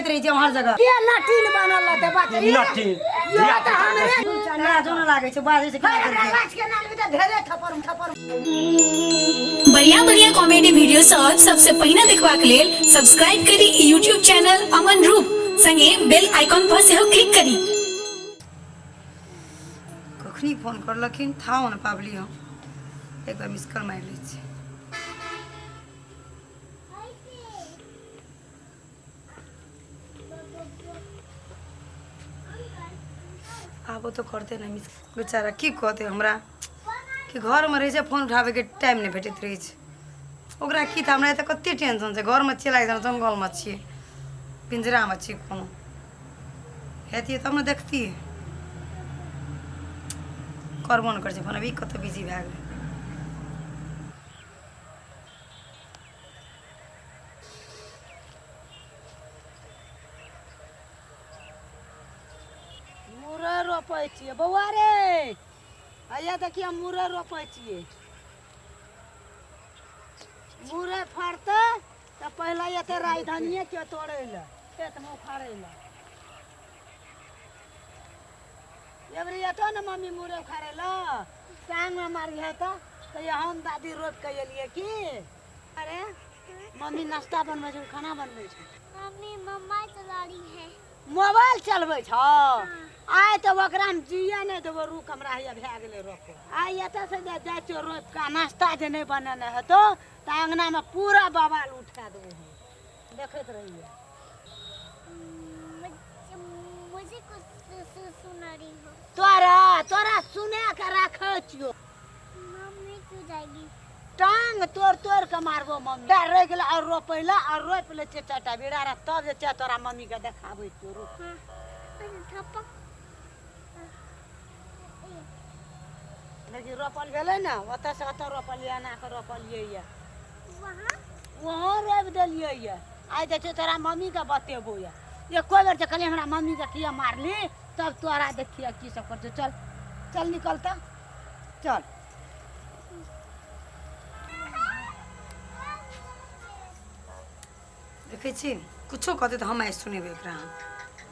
झाँकैत रहै छै हर जगह। के लटीन बनल रहतै बच्चा? ई लटीन। यो तऽ हमरे लाजो न लागै छै बाजै छै केना हमरा करिके। गाछ के नालमे तऽ ढेरे थप्पड़ थप्पड़। बढ़िया बढ़िया कॉमेडी वीडियो सब सबसे पहिने देखबाक लेल सब्सक्राइब करी यूट्यूब चैनल अमन रूप संगे बेल आइकॉन पर सेहो क्लिक करी। कखनी फोन करलखिन थाहो ने पाबली हम। एक बार मिस कॉल मारि लै छियै। आबो तऽ करतै ने मिस। बेचारा की कहतै हमरा कि घरमे रहै छै, फोन उठाबैके टाइम नहि भेटैत रहै छै ओकरा। की तऽ हमरा एतऽ कते टेंशन छै, घरमे छियै लागै जेना जंगलमे छियै, पिंजरामे छियै। कोनो हेतियै तब ने देखतियै। करबो नहि करै छै फोन। अभी कतऽ बिजी भए गेलै। मुरइ रोपै छियै बौआ रे। हैया देखियै, मुरइ रोपै छियै। मुरइ फड़तै तऽ पहिले एतै राजधानिए के तोड़ै लए, खेतमे उखाड़ै लए। एबरी एतौ ने मम्मी मुरइ उखाड़ै लए, टांगमे मारिहे तऽ कहिया हम दादी रोपि कऽ एलियै की। अरे मम्मी नाश्ता बनबै छै, खाना बनबै छै? मम्मी मोबाइल चला रही है। मोबाइल चलबै छौ? आइ तऽ ओकरा हम जिए नहि देबो। रुक, हमरा हैया भए गेलै रोपो। आइ एतऽसँ जे जाइ छियौ रोपि कऽ, नाश्ता जे नहि बनेने हेतौ तऽ अङ्गनामे पूरा बवाल उठा देबो हम, देखैत रहियै। मुझे कुछ सुना रही हो। तोरा तोरा सुना के राखै छियौ। मम्मी क्यों जाएगी? टांग तोड़ तोड़ के मारबो मम्मी। डर रहि गेलै और रोपै लए, और रोपि लै छियै चारिटा बीड़ा रे, तब जे छै तोरा मम्मीके देखाबै छियौ, रुक। हाँ, थप्पड़। लेकिन रोपल भेलै ने, ओतऽसँ ओतऽ रोपलियै, एना कऽ रोपलियै यऽ। वहाँ वहाँ रोपि देलियै यऽ। आइ जे छै तोरा मम्मीके बतेबो यऽ। एको बेर जे कहलियै हमरा मम्मीके किया मारली, तब तोरा देखिए की सब करतौ। चल चल, निकल तऽ चल। देखै छी, कुछो कहतै तऽ हम आइ सुनेबै एकरा हम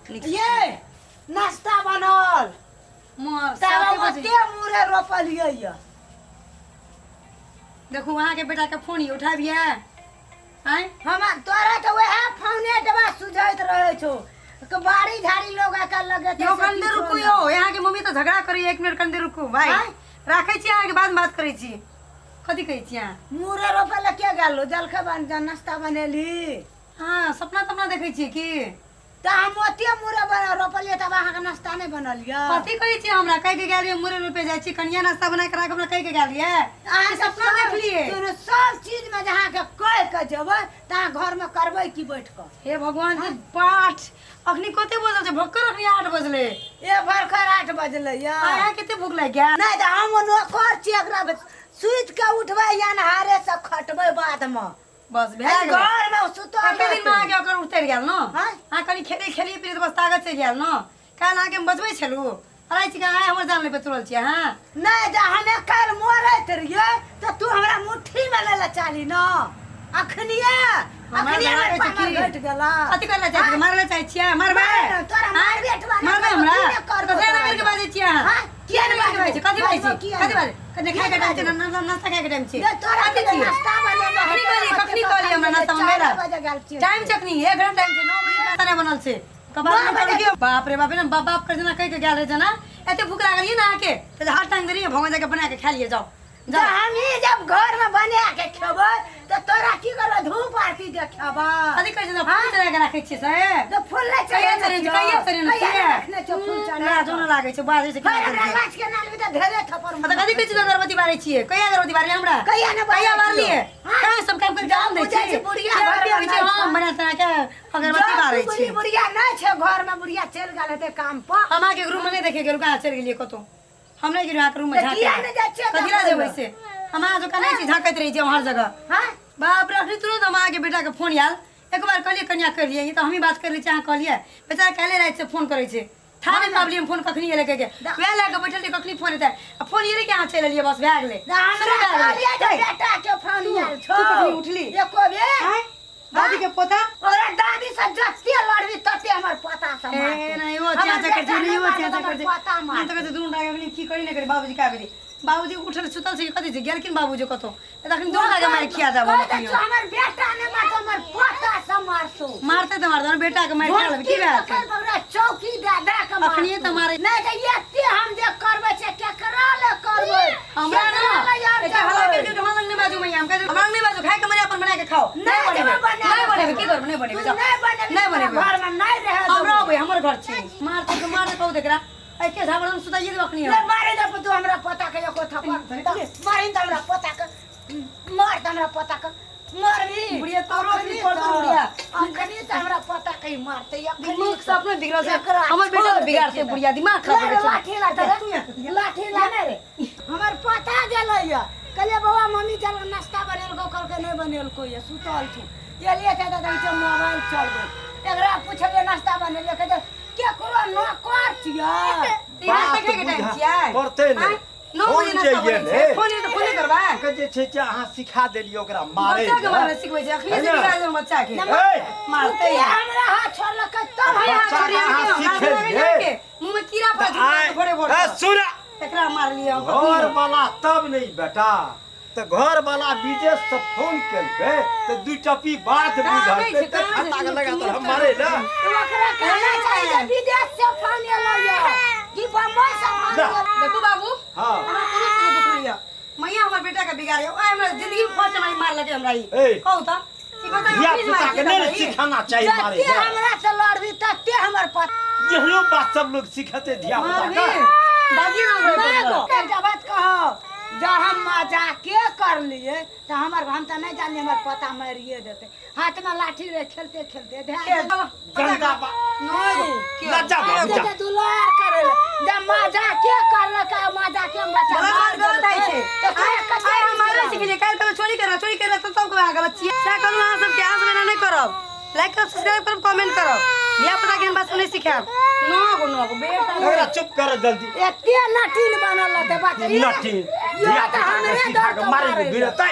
नीक। ये नाश्ता बनल मोर तब 7 बजे। ओते मुरे रोपलियै यऽ। देखू, अहाँके बेटाके फोन यऽ, उठाबियै आँय? हम तोरा तऽ वएह फोने डबा सुझैत रहै छौ कि बाड़ी झाड़ी लोग आके लगे। यौ कनि देर रुकू यौ, अहाँके मम्मी तऽ झगड़ा करैया। एक मिनट कनि देर रुकू भाई। आँय? राखै छी, अहाँके बाद में बात करै छी। कथी कहै छी अहाँ? मुरे रोपै लए के गेलो? जलखै बन नाश्ता बनेली? हँ, सपना तपना देखै छियै की? तऽ हम ओते मुरे बना रोपलियै, तब अहाँके नाश्ता नहि बनल यऽ? कथी कहै छियै? हमरा कहि के गेल मुरे रोपे जाइ छी, कनिया नाश्ता बना के राख, हमरा कहि के गेल ये। अहाँ सपना देखलियै? सुनू, सब चीजमे जे अहाँके कहि के जेबै तऽ अहाँ घरमे करबै की बैठ कऽ? हे भगवान जी, पाठ अखनी कते बजल छै? भक्कर अखनी 8 बजले। ए भरखर 8 बजलै यऽ। अहाँ कते भूख लागि गेल? नहि तऽ हम नौकर छियै, एकरा सुति कऽ उठबै, अन्हारे से खटबै बादमे। बस भए गेल। घरमे सुतल कते दिन में अहाँके ओकर उतरि गेल ने? आँय? अहाँ कनि खेले खेलिए पिलिए तऽ बस ताकत चलि गेल ने। काल्हि अहाँके हम बजबै छलहुँ, अड़ाइ छी अहाँ हमर जान लेबै तुरल छी अहाँ। नहि, जे हमे काल्हि मरैत रहियै तऽ तू हमरा मुट्ठीमे लै लए चाहली ने। अखनिये हमरा अखनिये लड़ाइ हमर छै पावर की? घटि गेला। कथी करै लए चाहै छियै? मारै लए चाहै छियै? मारबै? मारबै, तोरा मारबे ठुआ नहि मारबै करबो, हमरा? की नहि करबो कथी तोरा? करके बाजै छियै अहाँ? हाँ? किया नहि बाजै बाजबो? छी? कथी बाजै बाजबो छी? किया कथी नहि? बाजै? कथी खाय के टाइम छै, नाश्ता खाय के टाइम छै। नहि, तोरा कथी के छियै? नाश्ता बनेने कखनी हेतौ, कहलियै? कखनी कहलियै हमरा नाश्ता बनबै 4 बजे गेल लए? छियै। टाइम छै अखनी, 1 घंटा टाइम छै, 9 बजे नाश्ता नहि बनल छै। कबाब 9 बजे। नहि, बाप रे बाप, बाप बाप कर जेना कहि के गेल रहे जेना। एते भूख लागल ये ने अहाँके तऽ हाथ टांग देलियै, भगवान जाके बना के खा लिअ, जाउ तऽ जाउ। हमही जब घरमे बना के खेबै तऽ तोरा की करबै? धूप आरती देखेबै? कथी कहै छै? फूल चढ़ा के राखै छियै से? तऽ फूल नहि कहिया चढ़ेने चढ़ेने छियौ? कहिया चढ़ेने कहिया छियै? रखने छियौ फूल चढ़ा लाजो नहि लागै छै, बाजै छै केना फेर हमरा करके। गाछ के नालमे तऽ ढेरे थप्पड़। आ तऽ कथी कहै छै? अगरबत्ती बारै छियै? कहिया अगरबत्ती बारलियै हमरा? कहिया नहि बारै कहिया बारलियै? छियौ? हाँ? कहाँ सब काम करके आन दै बुझै छी छी बुढ़िया किया घरमे पिया छै? नहि हम छै। बना तना के अगरबत्ती बारै छी। बुढ़िया नहि छै घरमे, बुढ़िया चलि गेल हेतै काम पर। हम अहाँके रूम में नहि देखे गेलहुँ, कहाँ चलि गेलियै कतहु? हम नहि गेलियै अहाँके रूम में तऽ झाँके। किया नहि जाइ छियै कथी लए देखै जेबै लए? से? हम अहाँ जकाँ नहि छी, झाँकैत रहै छियै हर जगह। हाँ? बाप रे, अखनी तुरंत हम अहाँके बेटाके फोन आयल। एक बार कहलियै कनिया कर लियै, तऽ हमही बात कर लै छी। अहाँ कहलियै, बेचारा काल्हि राति से फोन करै छै, था नहि पाबलियै हम। फोन कखनी एलै कहिके वएह लए कऽ बैठल रहियै, कखनी फोन एतै आ फोन एलै कि अहाँ चलि एलियै। बस भए गेलै, तऽ हमरा शुरू भए गेलै। कहलियै जे बेटा के फोन आयल छौ। तू कखनी उठली? एको बेर आँय? दादी के पोता ओकरा दादी से जते लड़बी तते हमर पोता से ए मारतै। नहीं वो हमर चाचा कर बेटा नहीं वो मारतै, चाचा हमर कर पोता हम मारतै। तो कहते दुनू टाका अपने की करी नहीं करी बाबूजी का बेरी बाबूजी उठल सुतल से कथी छै गेलखिन बाबूजी कतो तखन दुनू टाका मार खिया जाब कहै तऽ छौ, हमर बेटा नहि मारतौ हमर पोता से मारतौ। मारते तऽ मारते बेटा के मार खिया लेबै की बात तखन ओकरा चौकी दए दए के मारतौ। अखनिये तऽ मारै नहि तऽ एते हम जे करबै से केकरा ले करबै? हमरा ना केकरा ले यार एकटा हल्ला करबै? करके हमरा लग नहि बाजू मैया हम कहै हमरा लग नहि बाजू खाय के मरे अपन बना के खाओ नहि बनेबै देबै बना नहि बनेबै की करबै नहि बनेबै तू जाओ नहि बनेबै नहि बनेबै घरमे नहि रहै देबौ। हमरा अबै हमर घर छी मारते तऽ मारते कहू तऽ एकरा एके झापड़ हम सुताइए देब अखनी नहि मारे दे तू हमरा पोता के एको थप्पड़ मारी तऽ हमरा पोता के मार तऽ हमरा पोता के मारबी बुढ़िया तोरो अखनी पड़तौ बुढ़िया। अखनी तऽ हमरा पोता के ही मारतै अखनी दिमाग से अपने बिगड़ल छै एकरा हमर बेटा छोड़ तऽ बिगाड़ते दै छियै। बुढ़िया दिमाग खराब ला हो रे, लाठी ला तू यहाँ लाठी ला रे हमर पोता गेलै ये कहलियै बौआ मम्मी चल नाश्ता बनेलको कहलकै नहि बनेलको ये सुतल छौ एलियै तऽ देखै छियै मोबाइल चलबै एकरा पुछलियै नाश्ता बनेलियै कहै छै केकरो नौकर छियै ई नाश्ता खाय के टाइम छियै पड़तै नहि। आँय? नौ फोन बजे नाश्ता जे बनै ये छै ने। फोन तऽ फोने करबै के जे छै से अहाँ सिखा देलियै ओकरा मारै बच्चा के लए। मारै सिखबै छै अखनी है से ने? बिगाड़ देलहुँ बच्चा के ए, मारते तू हमरा हाथ छोड़लकै तब अभी हम हाथ बच्चा छोड़िए के अहाँ हमरा सिखेलियै। के मुँह में कीड़ा पड़ तऽ आइ- भोरे भोरे ए, सुन एकरा मारलियै हम घर वाला तब नहीं बेटा तऽ घर वाला विदेश से फोन केलकै तऽ दू टपी बात कहाँ बुझलकै छै, तऽ कहाँ छै? खाता के लगा तऽ हम मारे ने ओकरा कहना चाहिए जे विदेश से फोन एलै ये कि बम्बई से फोन ना। एलै। देखू बाबू हाँ। हमरा कोनो चीज के दुख नहीं है मैया हमर बेटा के बिगाड़े आइ हमरा जिंदगी में फर्स्ट टाइम मारलकै हमरा ई ए। कहू तऽ ई बताउ धिया प्लीज पुता मार के नहीं ने सिखाना चाही मारे जते लए। हमरा से लड़बी तते हमर पता एहनो बात सब लोग सिखते धिया पुता मारबी के दादी ना नहि गो, एकटा बात कहब जब हम मजाके कर लिए तऽ हमर हम तऽ नहि जानी हमर पता मारिए देतै हाथमे लाठी रहे खेलते खेलते ध्यान गंदा बात लज्जा बाबू जा। दुलार करे जब मजाके करलक मजाके में बच्चा गलत मार बात गलत देलकै, होइ छै तऽ आइ कते आइ हम मारबै सिखलियै काल्हि कहबै चोरी करला चोरी करला तऽ सब कहबै गलत छियै सएह कहलहुँ अहाँ सबके अहाँ सब एना नहि करब लाइक करब सब्सक्राइब करब कमेंट करब धिया पुता के एहन बात सब नहि सिखायब नौ गो नौ गो बेटा एकरा चुप कर जल्दी एते नटीन बनल रहतै बच्चा नटी इहो तऽ हमरे धिया पुता डर के के मारे मारे गिरतै।